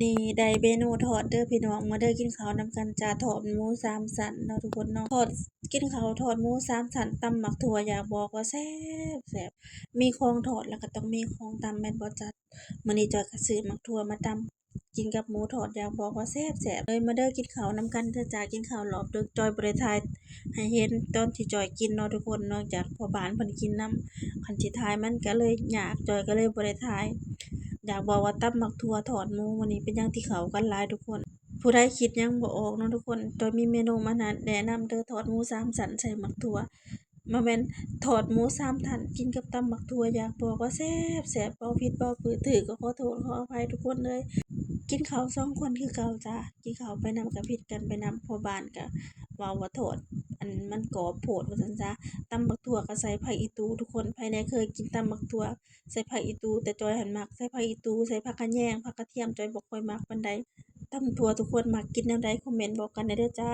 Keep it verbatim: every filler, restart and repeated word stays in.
นี่ได้เมนูทอดเด้อพี่น้อง มาเด้อกินข้าวนำกันจ้า ทอดหมูสามสันเนาะทุกคนเนาะ ทอด กินข้าวทอดหมูสามสัน ตำหมากถั่ว อยากบอกว่าแซ่บแซ่บ มีของทอดแล้วก็ต้องมีของตำแม่นบ่จ้า มื้อนี้จอยก็ซื้อหมากถั่วมาตำ กินกับหมูทอด อยากบอกว่าแซ่บแซ่บเลย มาเด้อกินข้าวนำกันเด้อจ้า กินข้าวรอบดึก จอยบ่ได้ถ่ายให้เห็นตอนที่จอยกินเนาะทุกคน นอกจากพ่อบ้านเพิ่นกินนำ คันสิถ่ายมันก็เลยยาก จอยก็เลยบ่ได้ถ่าย อยากบอกว่าตำหมากถั่วทอดหมูมื้อนี้เป็นหยังที่เข้ากันหลายทุกคน ผู้ใดคิดหยังบ่ออกเนาะทุกคน จอยมีเมนูมาแนะนำเด้อ ทอดหมูสามสันใส่หมากถั่ว บ่แม่น ทอดหมูสามสันกินกับตำหมากถั่ว อยากบอกว่าแซ่บแซ่บ เว้าผิดเว้าถูกก็ขอโทษขออภัยทุกคนเลย กินข้าวสองคนคือเก่าจ้า กินข้าวไปนำก็ผิดกันไปนำ พ่อบ้านก็เว้าว่าทอด อันมันกรอบโพดว่าซั่นซะ ตำหมากถั่วก็ใส่ผักอีตู่ ทุกคน ไผแหน่เคยกินตำหมากถั่วใส่ผักอีตู่ แต่จอยหั้นมักใส่ผักอีตู่ ใส่ผักขะแยง ผักกระเทียม จอยบ่ค่อยมักปานใด ตำถั่วทุกคนมักกินแนวใด คอมเมนต์บอกกันได้เด้อจ้า